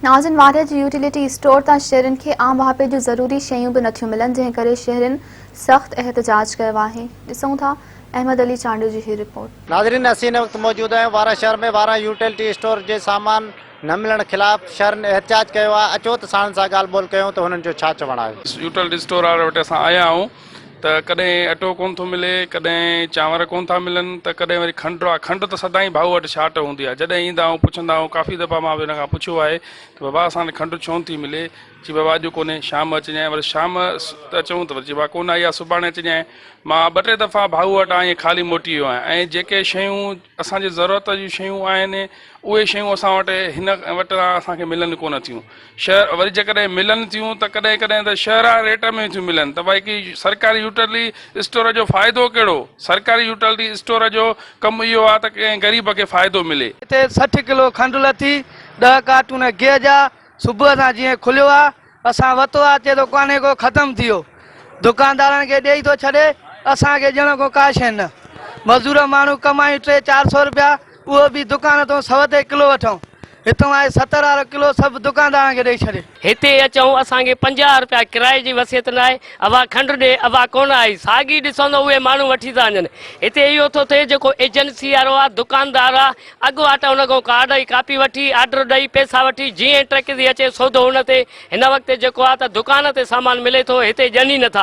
ناظرين وارهه جي utility store تان شهرين کي عام واهپي جون ضروري شيون به نٿيون ملن جنهن ڪري شهرين سخت احتجاج ڪيو آهي ڏسون ٿا احمد علي چانڊيو جي هي رپورٽ. ناظرين اسين هن وقت موجود آهيون وارهه شهر ۾ وارهه يوٽيلٽي اسٽور جي سامان نه ملڻ خلاف شهرين احتجاج ڪيو آهي اچو ته ساڻن سان ڳالهه ٻولهه ڪيون ته هنن جو ڇا چوڻ آهي. يوٽيلٽي اسٽور واري وٽ اسان آيا آهيون ته ڪڏهن اٽو ڪونه ٿو ملي، ڪڏهن چانور ڪونه ٿا ملن ته ڪڏهن وري کنڊ آ، کنڊ ته سدائين ڀائو وٽ شارٽ هوندي آ، جڏهن ايندا آهيون پڇندا آهيون، ڪافي دفعا مان به هن کان پڇيو آهي ته بابا اسان وٽ کنڊ ڇو نٿي ملي، چي بابا اڄ ڪونهي، شام اچجانء، وري شام ته اچون ته وري چي بابا ڪونه آئي آ، سڀاڻي اچجانء، مان ٻه ٽي دفعا ڀائو وٽان ائين خالي موٽي ويو آهيان ۽ جيڪي شيون اسان جي ضرورت جون شيون آهن اهي شيون اسان وٽ هن وٽ اسان کي ملن ڪونه ٿيون. شهر وري جيڪڏهن ملن ٿيون ته ڪڏهن ڪڏهن ته شهرا ريٽ ۾ ٿيون ملن ته ڀائي ڪي سرڪاري يوٽيلٽي اسٽور جو فائدو ڪهڙو؟ سرڪاري يوٽيلٽي اسٽور جو ڪم اهو آهي ته ڪنهن غريب کي فائدو ملي. هتي 60 ڪلو کنڊ لٿي، ڏهه ڪارٽون گيهه جا، صبح سان جيئن کليو آ، اسان وتو آ، چئي ٿو ڪانهي ڪو ختم ٿي ويو. دڪاندارن کي ڏيئي ٿو ڇڏي، اسان کي ڄڻ ڪو ڪا شيء نه. مزور ماڻهو ڪمايون ٽي چار سو رپيا، اهو به دڪان تون سو تي ڪلو وٺون. هتون آهي ستر وارو ڪلو سڀ دڪاندارن کي ڏئي ڇڏي. هتي اچون اسان کي 50 رپيا ڪرائي جي وصيت ناهي، اوا کنڊ ڏي اوا ڪونه آئي، ساڳي ڏسندو اهي ماڻهو وٺي ٿا وڃن. هتي اهو ٿو ٿئي جيڪو ايجنسي وارو آ، دڪاندار آ، اڳواٽ ان کان ڪارڊ ۽ ڪاپي وٺي، آرڊر ڏئي، پئسا وٺي، جيئن ٽرڪ ٿي اچي سودو ان تي. هن وقت جيڪو آ ته دڪان تي سامان ملي ٿو، هتي ڏين ئي نٿا.